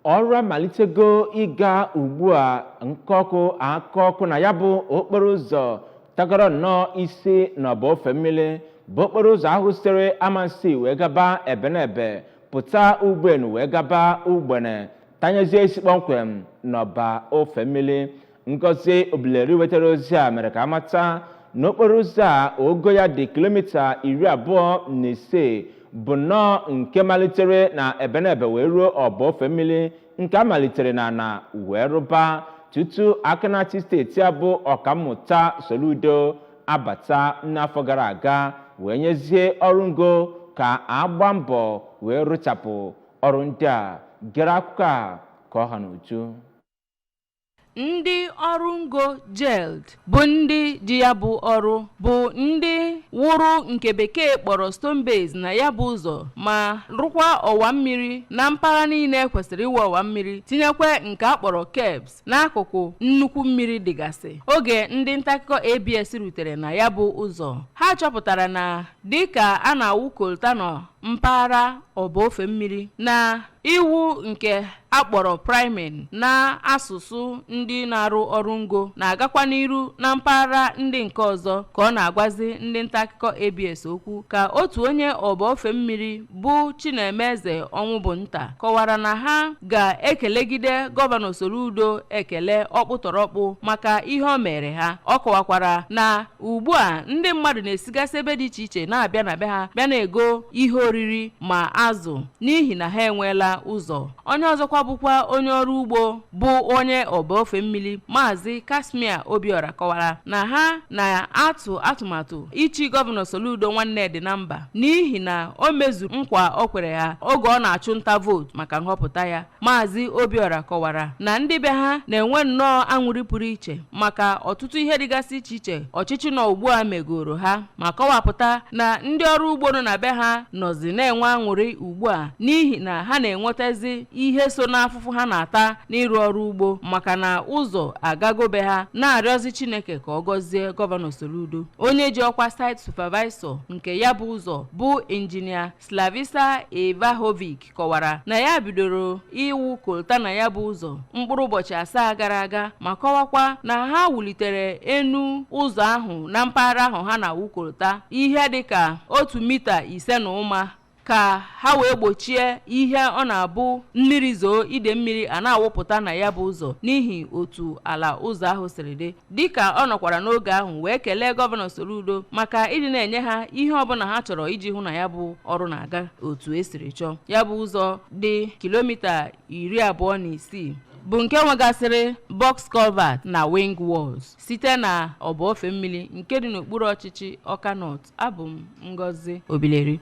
Ọrụ amalitego ịga ugbu a nke ọkụ aka ọkụ na ya bụ okporo ụzọ tagoro nnọọ isi n'ọba ofe mmiri, bụ okporo ụzọ ahụ sitere Amansi wee gaba Ebenebe, pụta Ugbenu wee gaba Ugbene, tanyezie isi kpọmkwem n'ọba ofe mmiri. Ngozi Obileri wetara ozi a mere ka amata na okporo ụzọ a ogo ya dị kilomita 25 bụ nnọọ nke malitere na Ebenebe wee ruo ọba ofe mmiri, nke a malitere na ana wee rụba tutu aka na-achị steeti a bụ Ọkammụta Soludo abata n'afọ gara aga wee nyezie ọrụ ngo ka a gbaa mbọ wee rụchapụ ọrụ ndị a. Gere akụkọ a ka ọ ha n'uju. Ndị ọrụ ngo JELD bụ ndị ji ya bụ ọrụ bụ ndị wụrụ nke Bekee kpọrọ stone base na ya bụ ụzọ, ma rụkwa ọwa mmiri na mpaghara niile kwesịrị iwu ọwa mmiri, tinyekwa nke a kpọrọ kerbs n'akụkụ nnukwu mmiri dịgasị. Oge ndị ntaakụkọ ABS rutere na ya bụ ụzọ, ha chọpụtara na dịka a na-awụ kolta na mpaghara ọba ofe mmiri na iwu nke akpọrọ priming na asụsụ ndị na-arụ ọrụ ngo na-agakwa n'iru na mpaghara ndị nke ọzọ. Ka ọ na-agwazi ndị nta akụkọ ABS okwu, ka otu onye ọba ofe mmiri bụ Chinemeze Ọnwụbụnta kọwara na ha ga-ekelegide Gọvanọ Soludo ekele ọkpụtọrọkpụ maka ihe o mere ha. Ọ kọwakwara na ugbu a ndị mmadụ na-esigasị ebe dị iche iche na-abịa na be ha bịa na-ego ihe oriri ma azụ, n'ihi na ha enweela ụzọ. Onye ọzọkwa bụkwa onye ọrụ ugbo bụ onye ọba ofe mmiri, Maazị Kasmia Obiora, kọwara na ha na-atụ atụmatụ ichi Gọvanọ Soludo nwanne dị na mba, n'ihi na o mezuru nkwa o kwere ha oge ọ na-achụ nta vootu maka nhọpụta ya. Maazị Obiora kọwara na ndị be ha na-enwe nnọọ aṅụrị pụrụ iche maka ọtụtụ ihe dịgasị iche iche ọchịchị nọ ugbu a megoro ha, ma kọwapụta na ndị ọrụ ugbo nọ na be ha nọzi na-enwe aṅụrị ugbu a, n'ihi na ha na-enwetazi ihe so n'afụfụ ha na-ata n'ịrụ ọrụ ugbo, maka na ụzọ agago be ha, na-arịọzi Chineke ka ọ gọzie Gọvanọ Soludo. Onye ji ọkwa site supervisor nke ya bụ ụzọ, bụ Injinia Slavisa Ivahovic, kọwara na ya bidoro iwu kolta na ya bụ ụzọ mkpụrụ ụbọchị 7 gara aga, ma kọwakwa na ha wulitere enu ụzọ ahụ na mpaghara ahụ ha na-awụ kolta ihe dịka 1.5 mita ka ha wee gbochie ihe ọ na-abụ mmiri zoo, ide mmiri a na-awụpụta na ya bụ ụzọ, n'ihi otu ala ụzọ ahụ siri dị. Dịka ọ nọkwara n'oge ahụ wee kelee Gọvanọ Soludo maka ịdị na-enye ha ihe ọbụla ha chọrọ iji hụ na ya bụ ọrụ na-aga otu esiri chọọ. Ya bụ ụzọ dị kilomita 26 bụ nke nwegasịrị box culvert na wing walls. Site na ọba ofe mmiri nke dị n'okpuru ọchịchị Ọka North, abụ m Ngozi Obileri.